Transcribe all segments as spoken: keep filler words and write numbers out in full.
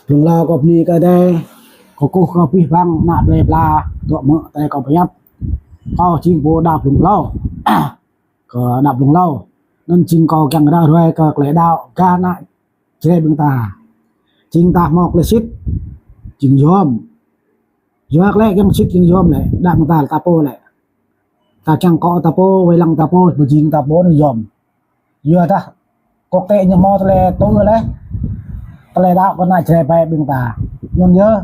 Blung hlâo kâo bơni kơ Ơi Adai, kâo kơkuh kơ abih bang ană plei pla, tŏ mơ̆ tơlơi kâo pơhiăp. Kâo jing pô đaŏ blung hlâo. Kơ đaŏ blung hlâo. Anŭn jing kâo kiăng ră ruai kơ tơlơi đaŏ gah ană Jrai ƀing ta. Jing ta hmâo tơlơi sĭt, jing yom. Yua tơlơi kiăng sĭt kiăng yom lĕ, đaŏ ƀing ta ta pô lĕ. Ta kiăng akŏ ta pô, wai lăng ta pô, pơjing ta pô anŭn yom. Yua dah kŏk tĕ ñu hmâo tơlơi tŭ lĕ, tơlơi đaŏ kơ ană Jrai ƀing ta. Anŭn yơh,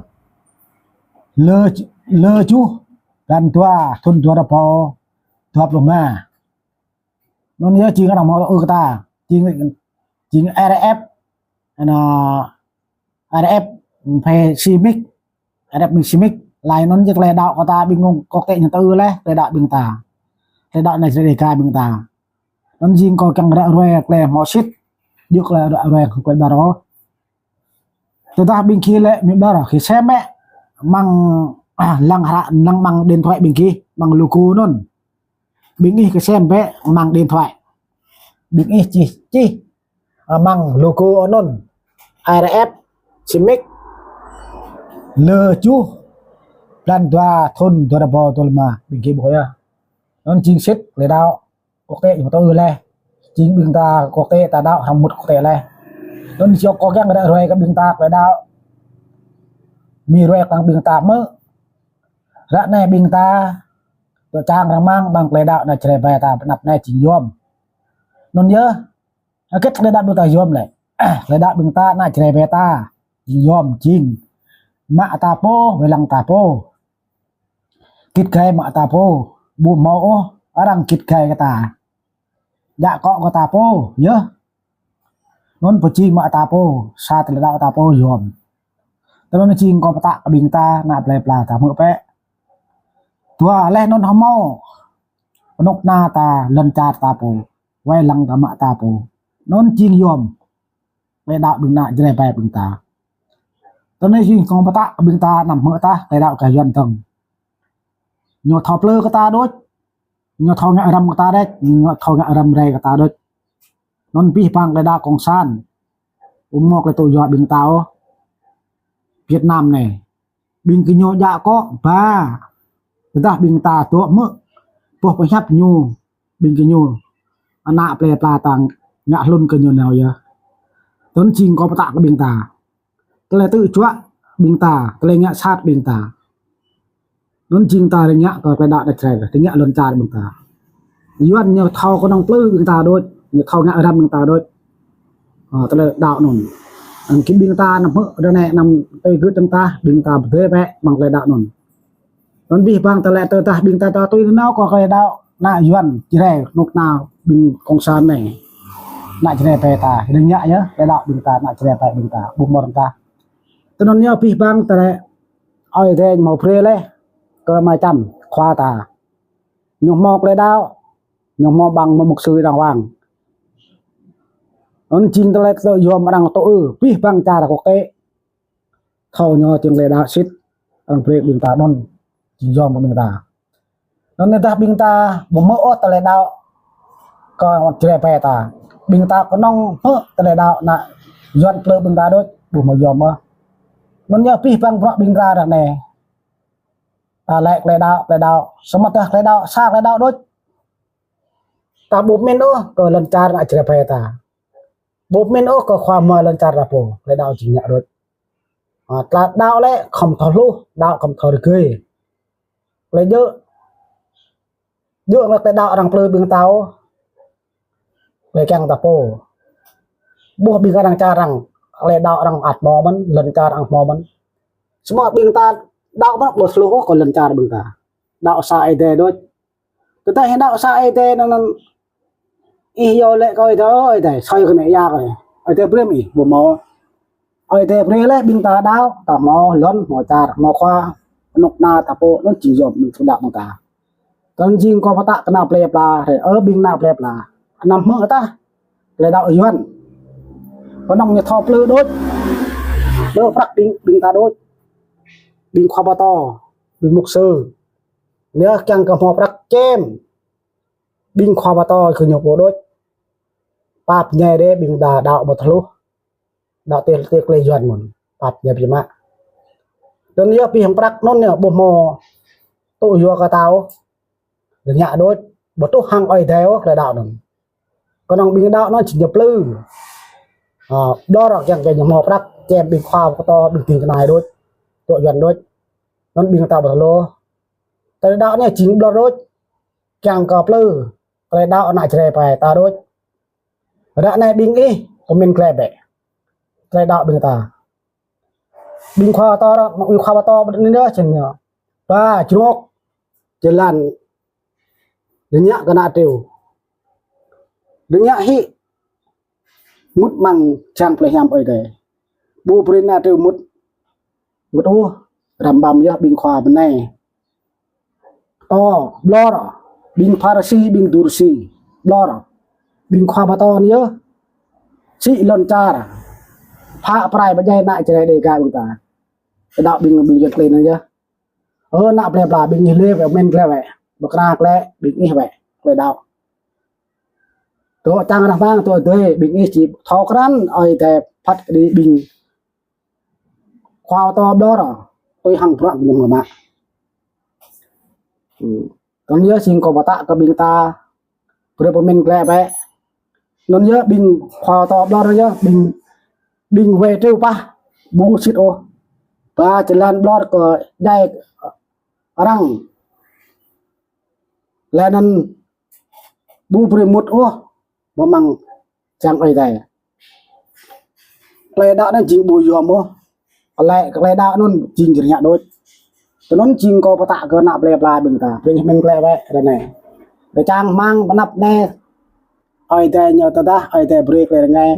lơ, lơ juh, blan dua, thŭn dua rơbâo dua pluh rơma. Anŭn yơh jing ană hmâo ư kơ ta, jing, jing R F, ană R F, phê si mik, R F mik si mik, laih anŭn jing tơlơi đaŏ kơ ta ƀing ngŏ kŏk tĕ ñu tŭ lĕ, tơlơi đaŏ ƀing ta. Tơlơi đaŏ ană Jrai ƀing ta. Anŭn jing kâo kiăng ră ruai tơlơi hmâo sĭt, yua tơlơi ră ruai kơ tơlơi ƀar ôh. Tơdah ƀing gih lĕ mĭ ƀar, gih sem bĕ, amăng, ah, lăng hră, lăng amăng điện thoại ƀing gih, amăng logo anŭn. Ƀing ih kơsem bĕ amăng điện thoại. Ƀing ih čih, čih amăng logo anŭn. R F, si mik, lơ juh, blan dua, thŭn dua rơbâo dua pluh rơma, ƀing gih ƀuh yơh. Anŭn jing sĭt tơlơi đaŏ. Kŏk tĕ ñu tŭ lĕ. Jing ƀing ta kŏk tĕ ta đaŏ hrŏm mŭt kŏk tĕ lĕ. Anŭn jing kâo kiăng ră ruai kơ ƀing ta tơlơi đaŏ. Mĭ ruai kơ ƀing ta mơ̆. Ră anai ƀing ta tŏ čang rơmang ƀing tơlơi đaŏ ană Jrai ƀing ta pơ anăp anai jing yom. Anŭn yơh, hơget tơlơi đaŏ ƀing ta yom lĕ. Tơlơi đaŏ ƀing ta ană Jrai ƀing ta jing yom jing. Mă ta pô, wai lăng ta pô. Git gai mă ta pô, ƀu hmâo ôh arăng git gai kơ ta. Djă akŏ kơ ta pô, yơh. Anŭn pơjing mă ta pô, sa tơlơi đaŏ ta pô yom. Tơl anŭn jing kâo pơtă kơ ƀing ta ană plei pla ta hmư̆ bĕ. Dua laih anŭn hmâo. Pơnŭk kơna ta lŏn čar ta pô. Wai lăng ta mă ta pô. Anŭn jing yom. Tơlơi đaŏ ƀing ană Jrai ƀing ta. Tơl anai jing kâo pơtă kơ ƀing ta anăm hmư̆ tah tơlơi đaŏ gah Yuan dơ̆ng. Ñu thâo plư kơ ta đôč. Ñu thâo ngă răm kơ ta đôč. Ñu thâo ngă răm rai kơ ta đôč. Anŭn abih bang tơlơi đaŏ cộng sản. Ƀu hmâo tơlơi tŭ yua ƀing ta ôh. Việt Nam anai. Ƀing gơñu djă akŏ, ba. Tơdah ƀing ta tŏ mơ̆. Boh pơhiăp ñu. Ƀing gơñu. Ană plei pla ta ngă hlŭn kơ ñu nao yơh. Tơl anŭn jing kâo pơtă kơ ƀing ta. Tơlơi tŭ juă ƀing ta, tơlơi ngă sat ƀing ta. Anŭn jing ta rơngiă kơ tơlơi đaŏ ană Jrai, rơngiă lŏn čar ƀing ta. Yuan ñu thâo kơnơ̆ng plư ƀing ta đôč, ñu thâo ngă răm ƀing ta đôč. Ơ, tơlơi đaŏ anŭn. Anŭn kơ ƀing ta anăm hmư̆, ră anai anăm tui gưt ƀing ta, ƀing ta pơdơi bĕ amăng tơlơi đaŏ anŭn. Anŭn abih bang tơlơi tơdah ƀing ta ta tui nao kơ tơlơi đaŏ ană Yuan Jrai, pơnŭk kơna ƀing cộng sản anai. Ană Jrai ƀing ta, rơngiă yơh, tơlơi đaŏ ƀing ta, ană Jrai ƀing ta, ƀu hmâo arăng tah. Tơl anŭn yơh abih bang tơlơi Ơi Adai ñu hmâo brơi laih kơ mơčăm khua ta. Ñu hmâo tơlơi đaŏ, ñu hmâo ƀing mơ̆ mục sư đàng hoàng. Anŭn jing tơlơi tơlơi yom arăng tŭ ư, abih bang čar kŏk tĕ. Thâo ñu jing tơlơi đaŏ sĭt, arăng brơi ƀing ta anŭn, jing yom kơ ƀing ta. Anŭn tơdah ƀing ta ƀu hmư̆ ôh tơlơi đaŏ kơ Jrai ƀing ta. Ƀing ta kơnơ̆ng hmư̆ tơlơi đaŏ ană Yuan plư ƀing ta đôč, ƀu hmâo yom ôh. Anŭn yơh abih bang bruă ƀing ta ră anai. Ta laĭ tơlơi đaŏ, tơlơi đaŏ. Samơ̆ tơdah tơlơi đaŏ, sa tơlơi đaŏ đôč. Ta ƀu pơmĭn ôh kơ lŏn čar ană Jrai ƀing ta. Ƀu pơmĭn ôh kơ khua hmua lŏn čar ta pô, tơlơi đaŏ jing ngă đôč. Ơ, tơlơi đaŏ lĕ khŏm thâo hluh, đaŏ khŏm thâo rơgơi. Tơlơi djơ̆, djơ̆ lĕ tơlơi đaŏ arăng plư ƀing ta ôh. Tơlơi kiăng ta pô. Ƀuh ƀing arăng čar arăng, tơlơi đaŏ arăng ăt hmâo mơ̆n, lŏn čar arăng hmâo mơ̆n. Samơ̆ ƀing ta đaŏ mơ̆ ƀu hluh ôh kơ lŏn čar ƀing ta. Đaŏ sa Ơi Adai đôč. Tơdah ih đaŏ sa Ơi Adai anŭn, anŭn ih yua lĕ kơ Ơi Adai, ơ Ơi Adai, soi kơ anai yua kơ anai. Ơi Adai brơi mơ̆ ih, ƀu hmâo. Ơi Adai brơi laih ƀing ta đaŏ, ta hmâo lŏn, hmâo čar, hmâo khua, pơnŭk kơna ta pô, anŭn jing yom ƀing ta đaŏ ƀing ta. Tơl anŭn jing kâo pơtă kơ ană plei pla, ơ ƀing ană plei pla. Anăm hmư̆ tah, tơlơi đaŏ Yuan. Kơnơ̆ng ñu thâo plư đôč. Plư prăk ƀing, ƀing ta đôč. Ƀing khua pơtô, ƀing mục sư. Ñu kiăng kơ hmâo prăk čem. Ƀing khua pơtô kơ ñu pô đôč. Pap ñai đe ƀing đa đaŏ ƀu thâo hluh. Đaŏ tơl tơl tơlơi Yuan mơ̆n. pap ñu biă mă. Anŭn yơh ƀing prăk anŭn ñu ƀu hmâo tŭ yua kơ ta ôh. Rơngiă đôč, ƀu truh hăng Ơi Adai ôh tơlơi đaŏ anŭn. Kơnơ̆ng ƀing đaŏ anŭn či ñu plư. Ơ, ƀlŏr kiăng kơ ñu hmâo prăk, čem ƀing khua pơtô, ƀing ding kơnai đôč, tŭ Yuan đôč. Anŭn ƀing ta ƀu thâo lu. Tơlơi đaŏ anai jing ƀlŏr đôč, kiăng kơ plư tơlơi đaŏ ană Jrai pơ ta đôč. Ră anai ƀing ih pơmĭn glaĭ bĕ tơlơi đaŏ ƀing ta. Ƀing khua pơtô, ƀing khua pơtô ƀơi anai yơh čen ñu. Ba jrŏk jơlan rơngiă kơ ană triu. Rơngiă hĭ mŭt amăng jang plei hiam Ơi Adai. Ƀu brơi ană triu mŭt, mŭt ôh, răm ƀăm yơh ƀing khua bơnai. Pơtô, ƀlŏr, ƀing Pharisi, ƀing Dursi, ƀlŏr, ƀing khua pơtô anai yơh. Sĭ lŏn čar, phă pơrai pơdjai ană Jrai Đêga ƀing ta. Tơlơi đaŏ ƀing, ƀing Yuan klin anai yơh. Ơ, ană plei pla ƀing ih lĕ wơ̆t, mĭn glaĭ wơ̆t, pơkra glaĭ ƀing ih wơ̆t, tơlơi đaŏ. Tơ̆ čang rah bang, tơ̆ dơi, ƀing ih či thâo krăn, Ơi Adai phat kơđi ƀing khua pơtô ƀlŏr, tui hăng bruă ƀing ñu mă. Hmm. Anŭn yơh jing kâo pơtă kơ ƀing ta, brơi pơmĭn glaĭ bĕ. Anŭn yơh ƀing khua pơtô ƀlŏr yơh, ƀing, ƀing wai triu pah, ƀu sĭt ôh. Ba jơlan ƀlŏr kơ djai arăng. Laih anŭn ƀu brơi mŭt ôh amăng jang Ơi Adai. Tơlơi đaŏ anŭn jing ƀu yom ôh. Tơlơi, tơlơi đaŏ anŭn jing rơngiă đôč. Tui anŭn jing kâo pơtă kơ ană plei pla ƀing ta. Brơi ih mĭn glaĭ wơ̆t ră anai. Tơ̆ čang rơmang pơ anăp anai. Ơi Adai ñu tơdah, Ơi Adai brơi tơlơi rơngai.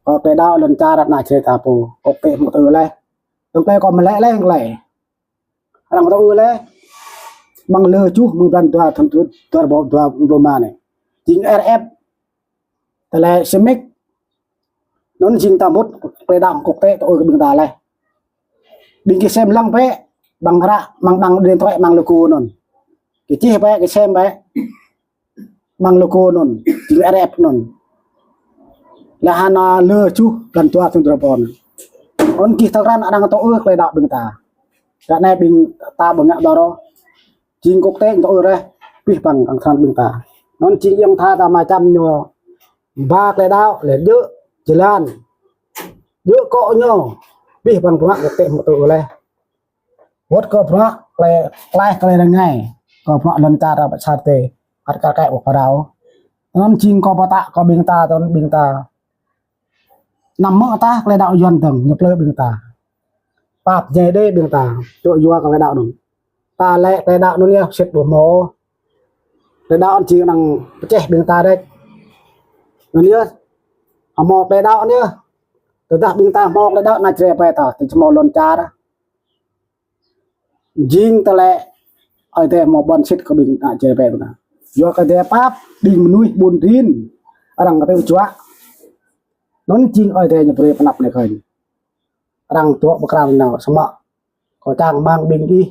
Kơ tơlơi đaŏ lŏn čar ană Jrai ta pô. Kâo kĕ hmâo tŭ laih. Tơ̆ng tơlơi kâo mơlĕ laih tơlơi. Arăng tŭ ư laih. Amăng lơ juh mơ̆ng blan dua thŭn dua, dua rơbâo dua pluh rơma anai. Jing R F. Tơlơi sĭ mĭk. Anŭn jing ta mŭt tơlơi đaŏ kŭk tĕ tŭ ư kơ ƀing ta laih. Ƀing gih sem lăng bĕ. Amăng hră, amăng, amăng điện thoại, amăng logo anŭn. Gih čih bĕ, gih sem bĕ. Amăng logo anŭn, jing R F anŭn. Laih anŭn lơ juh blan dua thŭn dua rơbâo anŭn. Anŭn gih thâo krăn arăng tŭ ư tơlơi đaŏ ƀing ta. Ră anai ƀing ta ƀu ngă ƀlŏr ôh. Jing kŭk tĕ tŭ ư laih, abih bang arăng krăn ƀing ta. Anŭn jing yơ̆ng tha ta mă čăm ñu. Ba tơlơi đaŏ, laih djơ̆ jơlan. Djơ̆ akŏ ñu. Abih bang bruă kŭk tĕ hmâo tŭ ư laih. Wơ̆t kơ bruă tơlơi, tơlơi, tơlơi rơngai. Kơ bruă lŏn čar ră pă sar tĕ. Ăt kar kaĭ wơ̆t pơrao. Anŭn jing kâo pơtă kơ ƀing ta, tui anŭn ƀing ta. Anăm mơ̆ tah tơlơi đaŏ Yuan dơ̆ng, ñu plư ƀing ta. Pap ñai đơi ƀing ta, tŭ yua kơ tơlơi đaŏ anŭn. Ta lĕ tơlơi đaŏ anŭn yơh, sĭt ƀu hmâo. Tơlơi đaŏ anŭn jing anŭn pơčeh ƀing ta đĕč. Anŭn yơh, hmâo tơlơi đaŏ anŭn yơh. Tơdah ƀing ta hmâo tơlơi đaŏ ană Jrai pơ ta, tơdah hmâo lŏn čar. Jing tơlơi Ơi Adai hmâo ƀuăn sĭt kơ ƀing ană Jrai pơ ta. Yua kơ Ơi Adai pap, ƀing mơnuih ƀun rin. Arăng kơtư̆ juă. Anŭn jing Ơi Adai ñu brơi pơ anăp anai kơnh. Arăng dŏ pơkra nao samơ̆. Kâo čang rơmang ƀing ih.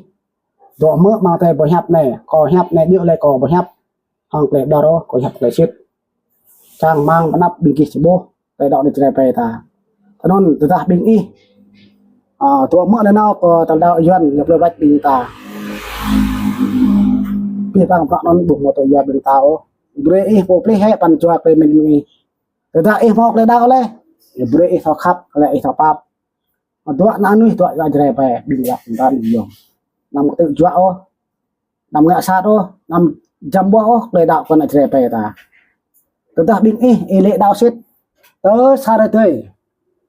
Dŏ mơ̆ amăng tơlơi pơhiăp anai. Kâo hiăp anai djơ̆ laih kâo pơhiăp. Hăng tơlơi ƀlŏr ôh, kâo hiăp tơlơi sĭt. Čang rơmang pơ anăp ƀing gih či ƀuh. Tơlơi đaŏ ană Jrai pơ ta. Tui anŭn tơdah ƀing ih. Ơ, dŏ mơ̆ nanao kơ tơlơi đaŏ Yuan ñu plư laih ƀing ta. Abih bang bruă anŭn ƀu hmâo tŭ yua ƀing ta ôh. Brơi ih pô plih hĭ pran jua tơlơi mĭn ƀing ih. Tơdah ih hmâo tơlơi đaŏ laih. Brơi ih thâo khăp, laih ih thâo pap. Dŏ ană mơnuih dŏ ană Jrai pơ ƀing ta ƀing ta ƀing yơh. Anăm kơtư̆ juă ôh. Anăm ngă sat ôh, anăm jăm ƀuah ôh, tơlơi đaŏ kơ ană Jrai pơ ta. Tơdah ƀing ih, ih lĕ đaŏ sĭt. Tơ sar tơi.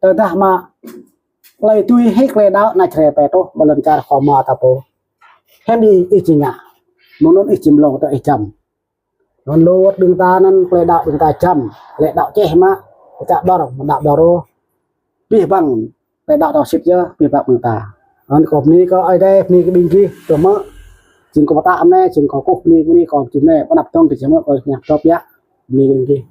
Tơdah mă tơlơi tui hĭ tơlơi đaŏ ană Jrai pơ truh, ƀơi lŏn čar kơ mă ta pô. Hiư̆m ih, ih či ngă. Mơ̆ng anŭn ih či mlâo tơ ih jăm. Anŭn lu wơ̆t ƀing ta anŭn tơlơi đaŏ ƀing ta jăm. Tơlơi đaŏ čeh mă. Kơ čă ƀlŏr, mă đaŏ ƀlŏr ôh. Abih bang tơlơi đaŏ ta sĭt yơh, abih bang ƀing ta. Anŭn kâo bơni kơ Ơi Adai, bơni kơ ƀing gih, tơ̆ mơ̆. Jing kâo pơtă mơ̆n anai, jing kâo kơkuh bơni kơ ƀing gih, tơ̆ mơ̆. Pơ anăp tơ̆ng kơ jing mơ̆, kâo ñă tŏp yă. Bơni kơ ƀing gih.